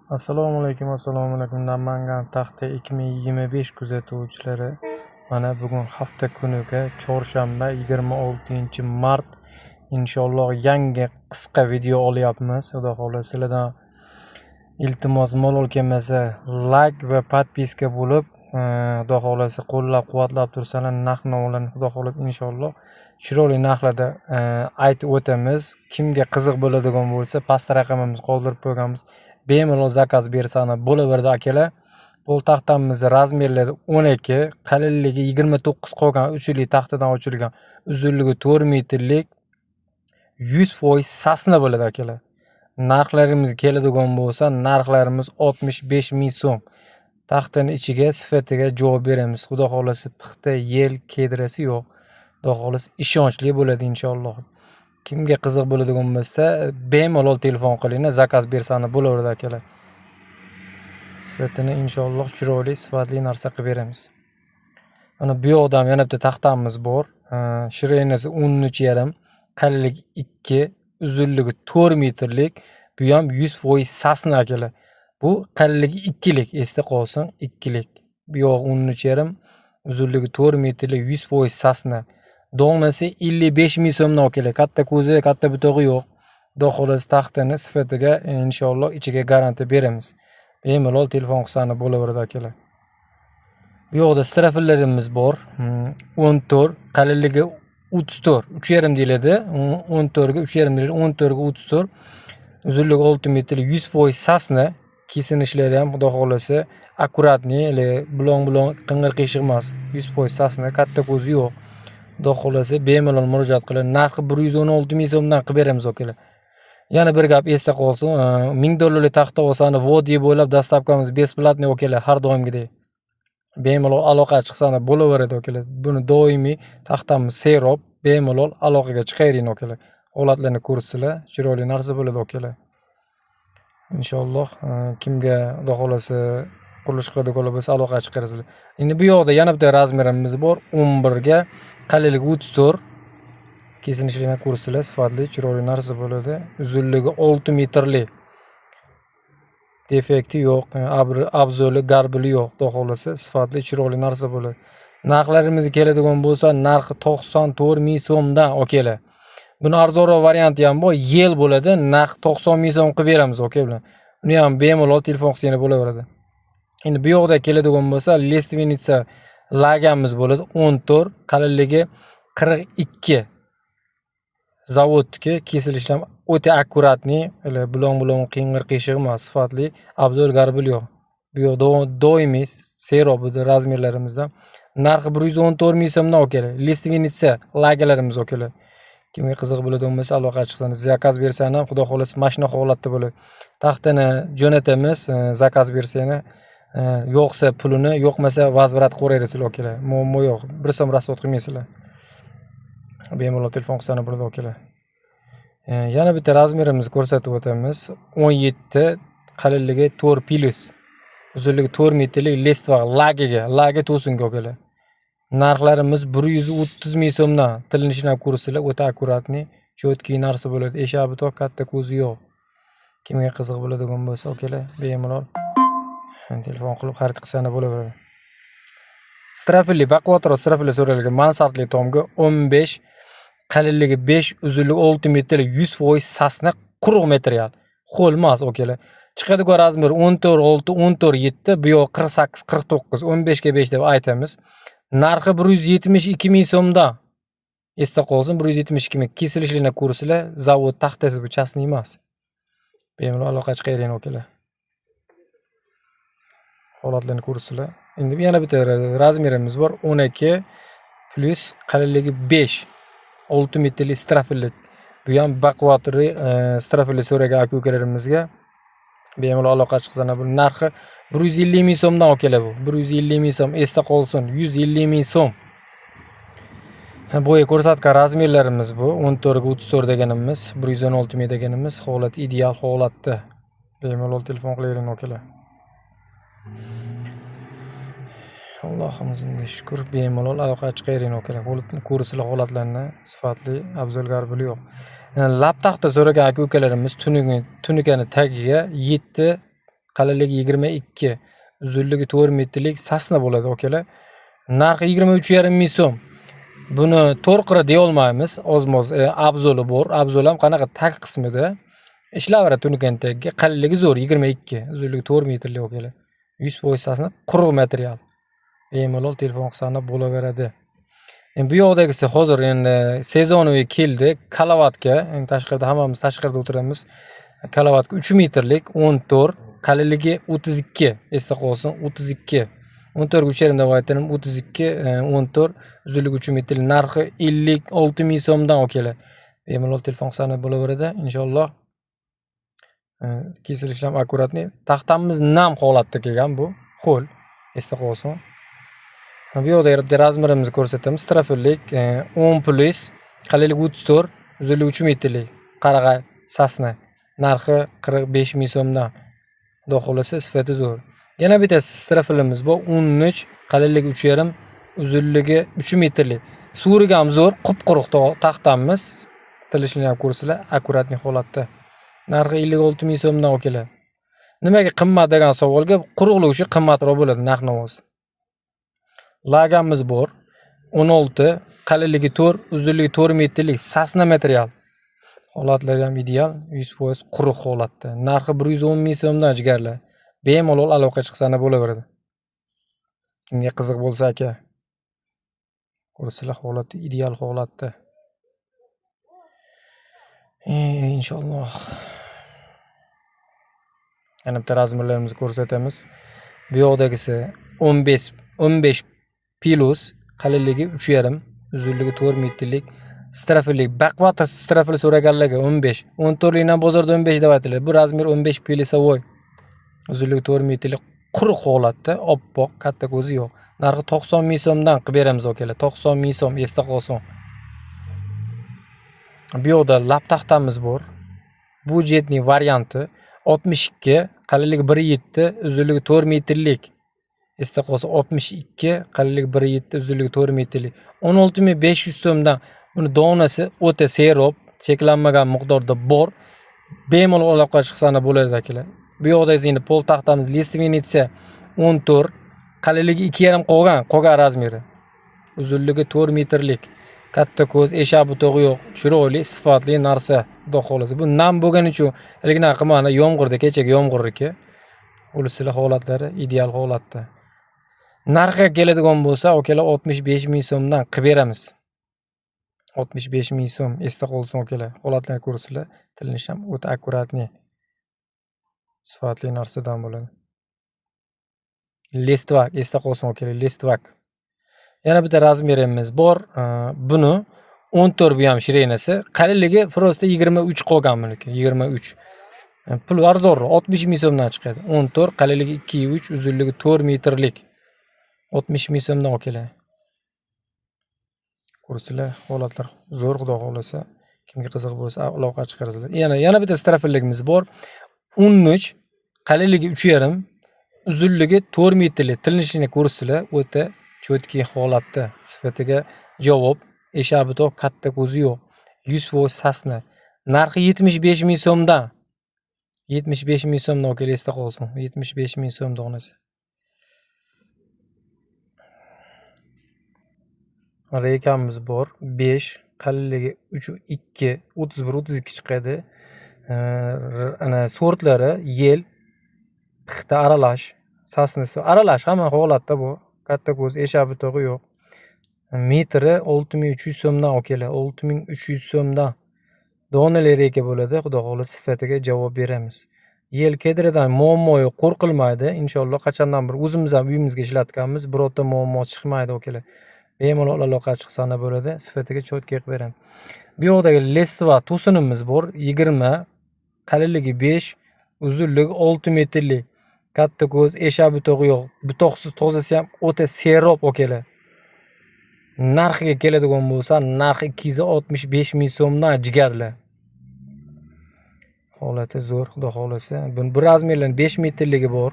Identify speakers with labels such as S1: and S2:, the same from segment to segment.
S1: Assalomu alaykum, assalomu alaykum. Namangan taxta 2025 kuzatuvchilari. Mana bugun hafta kuniga chorshanba, 26-mart. Inshaalloh yangi qisqa video olyapmiz. Xudo xohlasa, sizlardan iltimos, malol kelmasa like va подписка bo'lib, xudo xohlasa qo'llab-quvvatlab tursalar, narx-navolarni xudo xohlasa inshaalloh chiroyli narxlarda aytib o'tamiz. Kimga qiziq bo'ladigan bo'lsa, pastda raqamimizni qoldirib qo'yganmiz. Bemalol заказ bersani bo'laveradi, akalar. Pol taxtamiz размер lari 12, qalinligi 29 qolgan, 3 yillik taxtadan ochilgan, uzunligi 4 metrlik, 100% сосна bo'ladi, akalar. Narxlarimiz keladigan bo'lsa, narxlarimiz 65 ming so'm. Taxtani ichiga, sifatiga javob beramiz. Xudo xohlasa pixta, yel, кедра si yo'q. Xudo xohlasa ishonchli bo'ladi inshaalloh. Kimga qiziq bo'ladigan bo'lsa, bemalol telefon qilinglar, заказ bersani bo'laveradi, akalar. Sifatini inshaalloh chiroyli, sifatli narsa qilib beramiz. Mana bu yoqda ham yana bitta taxtamiz bor. Ширина si 13,5, qalinligi 2, uzunligi 4 metrlik. Bu ham 100% сосна, akalar. Bu qalinligi 2lik, esda qolsin, 2lik. Bu yoq 13,5, uzunligi 4 metrlik, 100% сосна. Donasi 55 ming so'mdan, akalar. Katta ko'zi, katta butog'i yo'q. Xudo xohlasa taxtani sifatiga inshaalloh ichiga garantiya beramiz. Bemalol telefon qilsani bo'laveradi, akalar. Bu yoqda строфиль larimiz bor. 14, qalinligi 34, 3,5 deyiladi. 14 ga 3,5 deyiladi, 14 ga 34. Uzunligi 6 metr, 100% сосна. Kesilishlari ham xudo xohlasa аккуратный, или bulon-bulon, qing'ir qiyshiq emas. 100% сосна, katta ko'zi yo'q. Xudo xohlasa bemalol murojaat qiling. Narxi 116 ming so'mdan qilib beramiz, akalar. Yana bir gap esda qolsin. 1000 dollarlik taxta olsani vodiy bo'ylab доставка miz бесплатный, akalar, har doimgidek. Bemalol aloqa chiqsani bo'laveradi, akalar. Buni doimiy taxtamiz serob, bemalol aloqaga chiqavering, akalar. Holatlarni ko'rsanglar, chiroyli narsa bo'ladi, akalar. Inshaalloh kimga xudo xohlasa qurilish qiladiganlar bo'lsa, aloqaga chiqarasizlar. Endi bu yoqda yana bitta размер imiz bor. 11 ga, qalinligi 34. Kesilishini ko'rsanglar, sifatli, chiroyli narsa bo'ladi. Uzunligi 6 metrli. Defekti yo'q, обзол i, горбыль i yo'q. Xudo xohlasa sifatli, chiroyli narsa bo'ladi. Narxlarimizga keladigan bo'lsa, narxi 94 ming so'mdan, akalar. Buni arzonroq varianti ham bor, ел bo'ladi. Narx 90 ming so'm qilib beramiz aka bilan. Uni ham bemalol telefon qilsanglar bo'laveradi. Endi bu yoqda keladigan bo'lsa, лиственница лага miz bo'ladi. 14, qalinligi 42. Zavodniki, kesilishlar ham o'ta аккуратный, hali bulon-bulon, qing'ir qiyshiq emas, sifatli, обзол, горбыль yo'q. Bu yoqda doimiy serob размер larimizdan. Narxi 114 ming so'mdan, akalar. Лиственница лага larimiz, akalar. Kimga qiziq bo'ladigan bo'lsa, aloqaga chiqsangiz, заказ bersan ham xudo xohlasa mana shunaqa holatda bo'ladi. Taxtani jo'natamiz, заказ bersanglar, yo'qsa pulini, yo'qmasa возврат qilib akalar. Muammo yo'q. Bir so'm расход qilmaysizlar. Bemalol telefon qilsanglar bo'ladi, akalar. Yana bitta размер imizni ko'rsatib o'tamiz. 17, qalinligi 4 plyus. Uzunligi 4 metrlik листва лага ga, лага to'singa, akalar. Narxlarimiz 130 ming so'mdan. Tilinishini ham ko'rsanglar, o'ta аккуратный, чёткий narsa bo'ladi. Eshak butoq, katta ko'zi yo'q. Kimga qiziq bo'ladigan bo'lsa, akalar, bemalol telefon qilib xarid qilsanglar bo'laveradi. Строфиль li, baquvvatroq строфиль li so'ralgan mansardli tomga 15, qalinligi 5, uzunligi 6 metr, 100% сосна, quruq material. Ho'l emas, akalar. Chiqadigan размер 14 6, 14 7, bu yoq 48 49, 15 ga 5 deb aytamiz. Narxi 172 ming so'mdan. Esda qolsin, 172 ming. Kesilishini ko'rsanglar, zavod taxtasi bu, частный emas. Bemalol aloqa chiqavering, akalar. Holatlarni ko'rsanglar. Endi yana bitta размер imiz bor. 12 plyus, qalinligi 5. 6 metrli строфиль lik. Bu ham baquvvatli строфиль li so'ragan aka ukalarimizga bemalol aloqa chiqsalar, bu narxi 150 ming so'mdan, akalar bu. 150 ming so'm, esda qolsin, 150 ming so'm. Boya ko'rsatgan размер larimiz bu 14 ga 34 deganimiz, 116 ming deganimiz holat ideal holatda. Bemalol telefon qilavering, akalar. Allohimizga shukur, bemalol aloqa chiqavering, akalar. Ko'rsanglar holatlarni, sifatli, обзол, горбыль yo'q. Lab taxta so'ragan aka ukalarimiz tunikani tagiga 7. Qalinligi 22, uzunligi 4 metrlik sasna bo'ladi akalar. Narxi 23,5 ming so'm. Buni to'rqira deya olmaymiz. Ozmoz abzoli bor. Abzol ham qanaqa tag qismida ishlaveradi tunukan tagiga. Qalinligi zo'r 22, uzunligi 4 metrlik akalar. 100% sasna, quruq material. Bemalol telefon qilsangiz bo'laveradi. Endi bu yoqdagisi hozir endi sezonoviy keldi. Kalavatka, endi tashqarida hammamiz tashqarida o'tiramiz. Kalavatka 3 metrlik 14, qalinligi 32, esda qolsin 32. 14 ga 3,5 deb aytdim, 32, 14, uzunligi 3 metrlik, narxi 56 ming so'mdan akalar. Bemalol telefon qilsangiz bo'laveradi inshaalloh. Kesilishlar ham akkuratniy. Taxtamiz nam holatda kelgan bu. Ho'l, esda qolsin. Bu yoqda bitta razmerimizni ko'rsatamiz. Strafillik 10 plus, qalinligi 34, uzunligi 3 metrlik. Qarag'ay sasna. Narxi 45 ming so'mdan. Xudo xohlasa sifati zo'r. Yana bitta strafilimiz bor. 13, qalinligi 3,5, uzunligi 3 metrlik. Suriga ham zo'r, qup-quruq taxtamiz. Tilishini ham ko'rsanglar, akkuratniy holatda. Narxi 56 ming so'mdan akalar. Nimaga qimmat degan savolga quruqligi uchun qimmatroq bo'ladi narx-navosi. Lagamiz bor. 16, qalinligi 4, uzunligi 4 metrlik sasna material. Holatlari ham ideal, 100% quruq holatda. Narxi 110 ming so'mdan jigarlar. Bemalol aloqa chiqsani bo'laveradi. Kimga qiziq bo'lsa aka. Ko'rsanglar holati ideal holatda. Inshaalloh. Yana bitta razmerlarimizni ko'rsatamiz. Bu yoqdagisi 15 plus, qalinligi 3,5, uzunligi 4 metrlik, strafillik, baquvvat strafil so'raganlarga 15, 14likdan bozorda 15 deb aytiladi. Bu razmer 15 plyusovoy. Uzunligi 4 metrlik, quruq holatda, oppoq, katta ko'zi yo'q. Narxi 90 ming so'mdan qilib beramiz akalar. 90 ming so'm esda qolsin. Bu yoqda lap taxtamiz bor. Budjetniy varianti 62, qalinligi 1,7, uzunligi 4 metrlik. Esda qolsa 62, qalinligi 1,7, uzunligi 4 metrlik. 16500 so'mdan. Buni donasi o'ta serob, cheklanmagan miqdorda bor. Bemalol aloqa chiqsani bo'ladi akalar. Bu yoqda endi pol taxtamiz Listvenitsa 14, qalinligi 2,5 qolgan razmeri. Uzunligi 4 metrlik. Katta ko'z, eshak butog'i yo'q. Chiroyli, sifatli narsa, xudo xohlasa. Bu nam bo'lgani uchun haligi qilmani yomg'irda, kechagi yomg'irniki. Ulisizlar holatlari ideal holatda. Narxiga keladigan bo'lsa, akalar 65 ming so'mdan qilib beramiz. 65 ming so'm esda qolsin akalar. Holatlarni ko'rsanglar, tilinish ham o'ta akkuratniy. Sifatli narsadan bo'ladi. Lestvak esda qolsin akalar, lestvak. Yana bitta razmerimiz bor. Buni 14 bu ham shirinasi. Qalinligi просто 23 qolgan buniki, 23. Pul arzonroq, 60 ming so'mdan chiqadi. 14, qalinligi 2,3, uzunligi 4 metrlik. 60 ming so'mdan akalar. Ko'rsanglar, holatlar zo'r, xudo xohlasa. Kimga qiziq bo'lsa aloqa chiqarasizlar. Yana bitta strafilligimiz bor. 13, qalinligi 3,5, uzunligi 4 metrlik. Tilinishini ko'rsanglar, o'ta cho'tki holatda, sifatiga javob. Eshak butoq, katta ko'zi yo'q. 100% sasna. Narxi 75 ming so'mdan. 75 ming so'mdan akalar, esda qolsin. 75 ming so'm donasi. Rekamiz bor. 5, qalinligi 3,2, 31, 32 chiqadi. Ana sortlari yel, pixta aralash, sasnisi aralash hamma holatda bu. Katta ko'z, eshak butog'i yo'q. Metri 6300 so'mdan akalar, 6300 so'mdan. Donali reka bo'ladi, xudo xohlasa sifatiga javob beramiz. Yel kedridan muammo yo'q, qo'rqilmaydi. Inshaalloh qachondan bir o'zimiz ham uyimizga ishlatganmiz, birorta muammo chiqmaydi akalar. Bemalol aloqa chiqsa bo'ladi, sifatiga cho'tka qilib beramiz. Bu yoqdagi lestva to'sinimiz bor, 20, qalinligi 5, uzunligi 6 metrlik. Katta ko'z, eshak butog'i yo'q. Butoqsiz tozasi ham o'ta serob akalar. Narxiga keladigan bo'lsa, narxi 265 ming so'mdan jigarlar. Holati zo'r, xudo xohlasa. Buni bir razmerlarning 5 metrligi bor.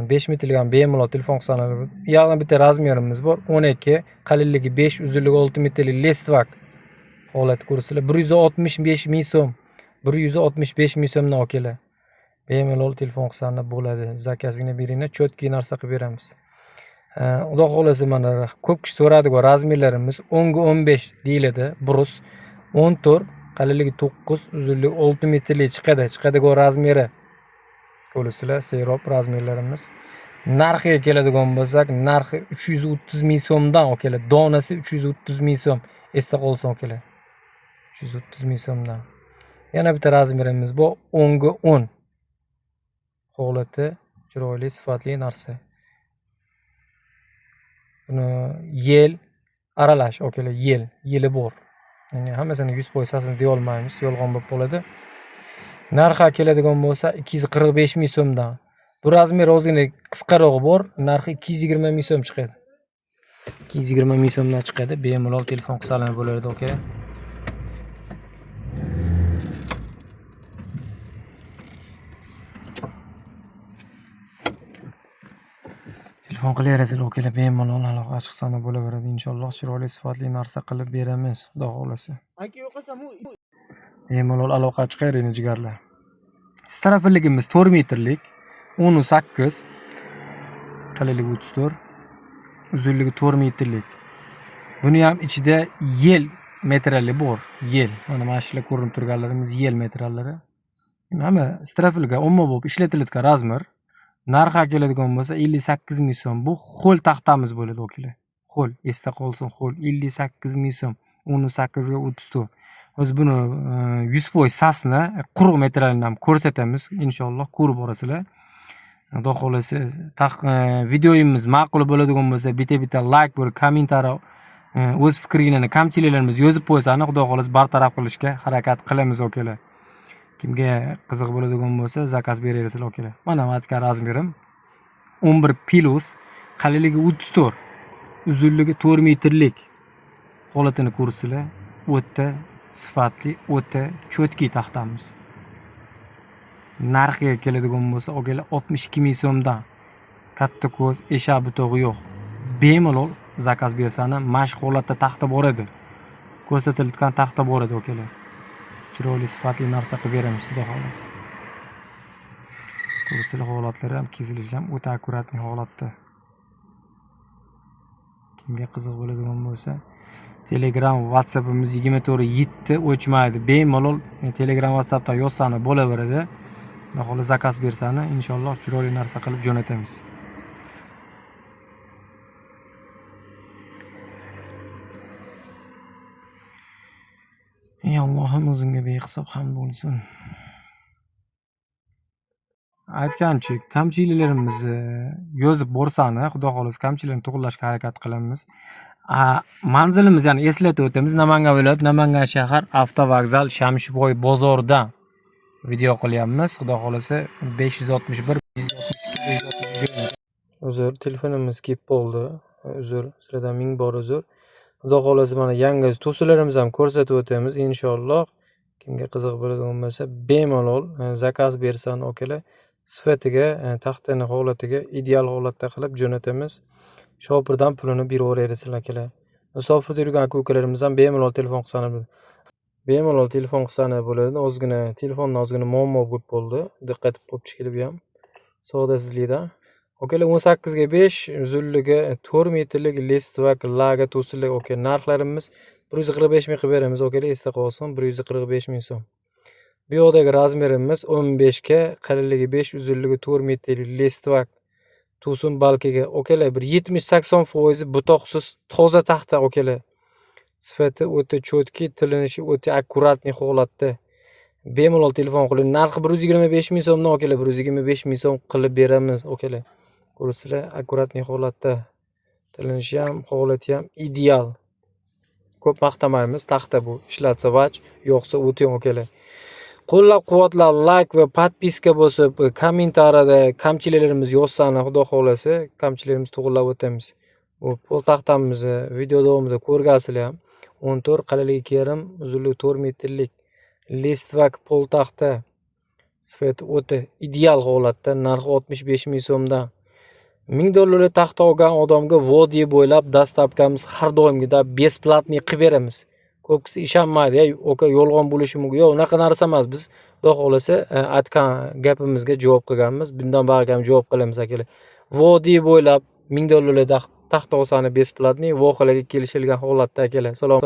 S1: 5 metrlik ham bemalol telefon qilsangiz. Yana bitta razmerimiz bor. 12, qalinligi 5, uzunligi 6 metrlik lestvak. Holat ko'rsanglar 165 ming so'm. 165 ming so'mdan akalar. Bemalol telefon qilsangiz bo'ladi. Zakazingni beringlar, cho'tki narsa qilib beramiz. Xudo xohlasa mana ko'p kishi so'radi-ku, razmerlarimiz 10 ga 15 deyiladi. Brus 14, qalinligi 9, uzunligi 6 metrlik chiqadi. Chiqadigan razmeri. Ko'rasizlar, serob razmerlarimiz. Narxiga keladigan bo'lsak, narxi 330 ming so'mdan akalar. Donasi 330 ming so'm. Esda qolsin akalar. 330 ming so'mdan. Yana bitta razmerimiz bor, 10 ga 10. Holati chiroyli, sifatli narsa. Buni yel aralash akalar, yel, yeli bor. Ya'ni hammasini 100% sasini deya olmaymiz, yolg'on bo'lib qoladi. Narxi keladigan bo'lsa 245 ming so'mdan. Bu razmer ozgina qisqarog'i bor, narxi 220 ming so'm chiqadi. 220 ming so'mdan chiqadi. Bemalol telefon qilsalar bo'ladi, aka. Telefon qilaverasizlar, akalar, bemalol aloqa chiqsa bo'laveradi. Inshaalloh chiroyli, sifatli narsa qilib beramiz, Xudo xohlasa.
S2: Aka yo'qolsa bu
S1: Bemalol aloqa chiqaveringlar jigarlar. Strafilligimiz 4 metrlik, 10.8, qalinligi 34, uzunligi 4 metrlik. Buni ham ichida yel metrali bor, yel. Mana shular ko'rinib turganlarimiz yel metralari. Hamma strafilga ommabop ishlatiladigan razmer. Narxi keladigan bo'lsa 58 ming so'm. Bu xo'l taxtamiz bo'ladi, akalar. Xo'l, esda qolsin, xo'l 58 ming so'm. 18 ga 34. O'zi buni 100% sasni quruq metralini ham ko'rsatamiz, inshaalloh ko'rib borasizlar. Xudo xohlasa videoyimiz ma'qul bo'ladigan bo'lsa, bitta-bitta like bo'lib, kommentariy, o'z fikringizni, kamchiliklarimizni yozib qo'ysangiz, Xudo xohlasa bartaraf qilishga harakat qilamiz, akalar. Kimga qiziq bo'ladigan bo'lsa, zakaz beraverasizlar, akalar. Mana aytgan razmerim 11 plus, qalinligi 34, uzunligi 4 metrlik. Holatini ko'rsanglar, o'ta sifatli, o'ta cho'tki taxtamiz. Narxiga keladigan bo'lsa, akalar 62 ming so'mdan. Katta ko'z, eshak butog'i yo'q. Bemalol zakaz bersani, mana shu holatda taxta bor edi. Ko'rsatilayotgan taxta bor edi, akalar. Chiroyli, sifatli narsa qilib beramiz, Xudo xohlasa. Ko'rsanglar, holatlari ham, kesilishi ham o'ta akkuratniy holatda. Kimga qiziq bo'ladigan bo'lsa, Telegram, WhatsAppimiz 24/7 o'chmaydi. Bemalol Telegram, WhatsAppdan yozsani bo'laveradi. Xudo xohlasa zakaz bersani, inshaalloh chiroyli narsa qilib jo'natamiz. Ey Allohim, o'zingga behisob hamd bo'lsin. Aytgancha, kamchiliklarimizni yozib borsani, Xudo xohlasa kamchiliklarni to'g'rilashga harakat qilamiz. Manzilimiz, ya'ni eslatib o'tamiz, Namangan viloyati, Namangan shahar, avtovokzal, Shamshiboy bozoridan video qilyapmiz. Xudo xohlasa 561, 562, 563. Uzr, telefonimiz kelib qoldi. Uzr, sizlardan ming bor uzr. Xudo xohlasa mana yangi to'siqlarimizni ham ko'rsatib o'tamiz inshaalloh. Kimga qiziq bo'ladigan bo'lsa, bemalol zakaz bersan, akalar, sifatiga, taxtani holatiga ideal holatda qilib jo'natamiz. Shopirdan pulini beraverasizlar, akalar. Musofirda yurgan aka-ukalarimiz ham bemalol telefon qilsangiz bo'ladi. Bemalol telefon qilsangiz bo'ladi. Ozgina telefonda ozgina muammo bo'lib qoldi. Diqqat bo'lib chiqilib ham sodasizlikdan. Akalar 18 ga 5, uzunligi 4 metrlik listvak laga to'sillik, aka. Narxlarimiz 145 ming qilib beramiz, akalar, esda qolsin, 145 ming so'm. Bu yoqdagi razmerimiz 15 ga, qalinligi 5, uzunligi 4 metrlik listvak to'sin balkaga, akalar, bir 70-80% butoqsiz toza taxta, akalar. Sifati o'ta cho'tki, tilinishi o'ta akkuratniy holatda. Bemalol telefon qiling. Narxi 125 ming so'mdan, akalar, 125 ming so'm qilib beramiz, akalar. Ko'rasizlar, akkuratniy holatda. Tilinishi ham, holati ham ideal. Ko'p maqtamaymiz, taxta bu. Ishlatsa vaj, yo'qsa o'ting, akalar. Qo'llab-quvvatlab, like va podpiska bosib, kommentariyada kamchiliklarimizni yozsani, Xudo xohlasa, kamchiliklarimizni to'g'rilab o'tamiz. Bu pol taxtamizni video davomida ko'rgansizlar ham. 14 qalinligi 2,5, uzunligi 4 metrlik listvak pol taxta. Sifati o'ta ideal holatda, narxi 65 ming so'mdan. 1000 dollarlik taxta olgan odamga vodiy bo'ylab dastavkamiz har doimgidek besplatniy qilib beramiz. Ko'pkisi ishonmaydi, "Ey, aka, yolg'on bo'lishi mumkin." Yo'q, unaqa narsa emas. Biz Xudo xohlasa, aytgan gapimizga javob qilganmiz. Bundan buyog'iga ham javob qilamiz, akalar. Vodiy bo'ylab 1000 dollarlik taxta olsani бесплатный, vohalarga kelishilgan holatda, akalar. Salom.